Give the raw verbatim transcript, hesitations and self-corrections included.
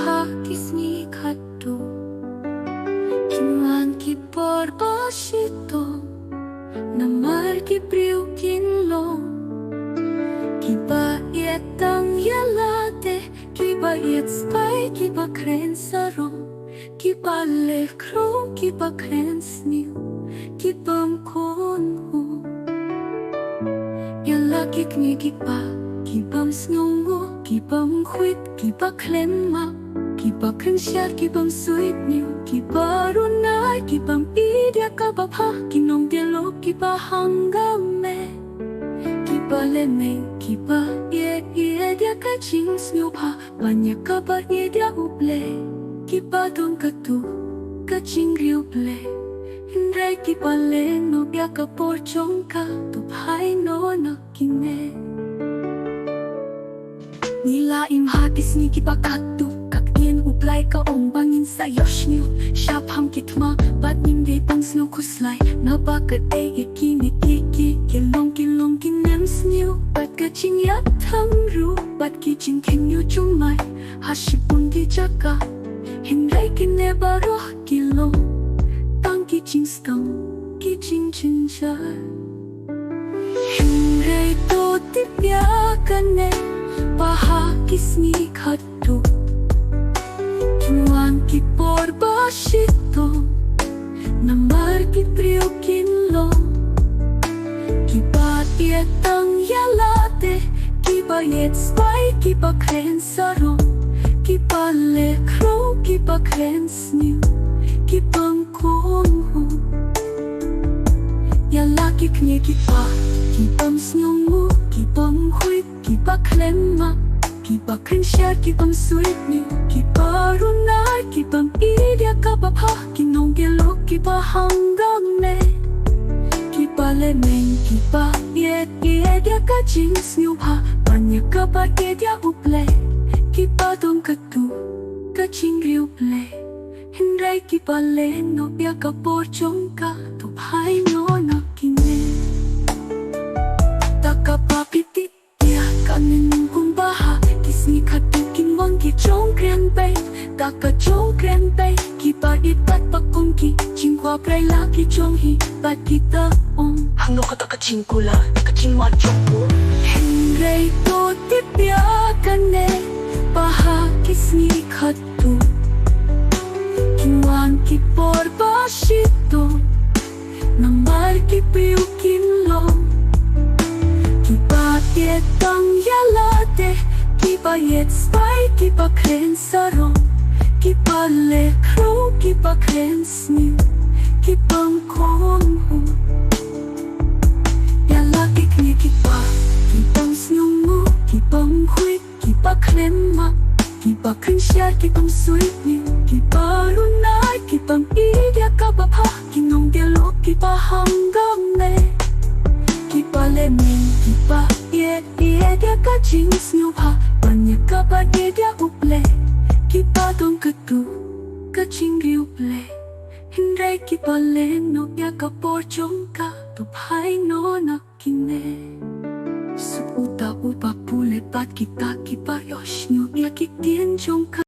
Ha ki sngi khatduh kin wan ki por ba shitom, namar ki briew kin long kiba ïeit tang ïa lade, kiba ïeit spah, kiba kren sarong, kiba leh khraw, kiba kren sniew, ki bym kohnguh. Ïa la ki kmie ki kpa, ki bym sngewnguh, ki bym khuid, kiba khlem map, kiba kren shar, ki bym suidñiew, kiba run ai, ki bym ïeit ïa kaba bha, ki nongdialog kiba hangame, kiba lemeiñ, kiba ïeit ïeit ïa ka jingsngewbha ban ïa kaba ïeit ïa U Blei, kiba don katto ka jingriewblei. Hynrei kiba leh noh ïa ka por jong ka, to phai noh na kine. Ngi la im ha ki sngi kiba khatduh, ka ktien U Blei ka ong ba ngin sa ïohsngew shaphang ki thma bad ngin dei ban sngew khuslai, naba ka dei ïa kine ki, ki, ki long, ki long ki nemsniew bad ka jingïatham ruh bad ki jingkheiñ ïa U Blei ha shibun ki jaka. Hynrei kine baroh ki long tang ki jingskhem, ki jingjynjar. Hynrei to tip ïa kane, ba ha ki sngi khatduh kin wan ki por ba shitom, namar ki briew kin long kiba ïeit tang ïa lade, kiba ïeit spah, kiba kren sarong, kiba leh khraw, kiba kren sniew, ki bym kohnguh. Ïa la ki kmie ki kpa, ki bym sngewnguh, ki bym khuid, kiba khlem map, kiba kren shar, ki bym suidñiew, kiba run ai, ki bym ïeit ïa kaba bha, ki nongdialog kiba hangame, kiba lemeiñ, kiba ïeit ïeit ïa ka jingsngewbha ban ïa kaba ïeit ïa U Blei, kiba don katto ka jingriewblei. Hynrei kiba leh noh ïa ka por jong ka, to phai noh na kine. Da kaba phi tip ïa kane, kumba ha ki sngi khatduh kin wan ki jong kren beiñ, da ka jong kren beiñ, kiba ïeit bad ba kum ki jingkwah briew la ki jong hi bad kita ong, hangno kata ka jingkular, ka jingmut jong u? Hynrei to tip ïa kane, ba ha ki sngi khatduh kin wan ki por ba shitom, namar ki briew kin long kiba ïeit tang ïa lade, kiba ïeit spah, kiba kren sarong, kiba leh khraw, kiba kren sniew, ki bym kohnguh. Ïa la ki kmie ki kpa, ki bym sngewnguh, ki bym khuid, kiba khlem map, kiba kren shar, ki bym suidñiew, kiba run ai, ki bym ïeit ïa kaba bha, ki nongdialog kiba hangame, kiba lemeiñ, kiba ïeit ïeit ïa ka jingsngewbha ban ïa kaba ïeit ïa U Blei, kiba don katto ka jingriewblei. Hynrei kiba leh noh ïa ka por jong ka, to phai noh na kine. Suk uta uba pule bad kita kiba ïohsngew ïa ki ktien jong ka.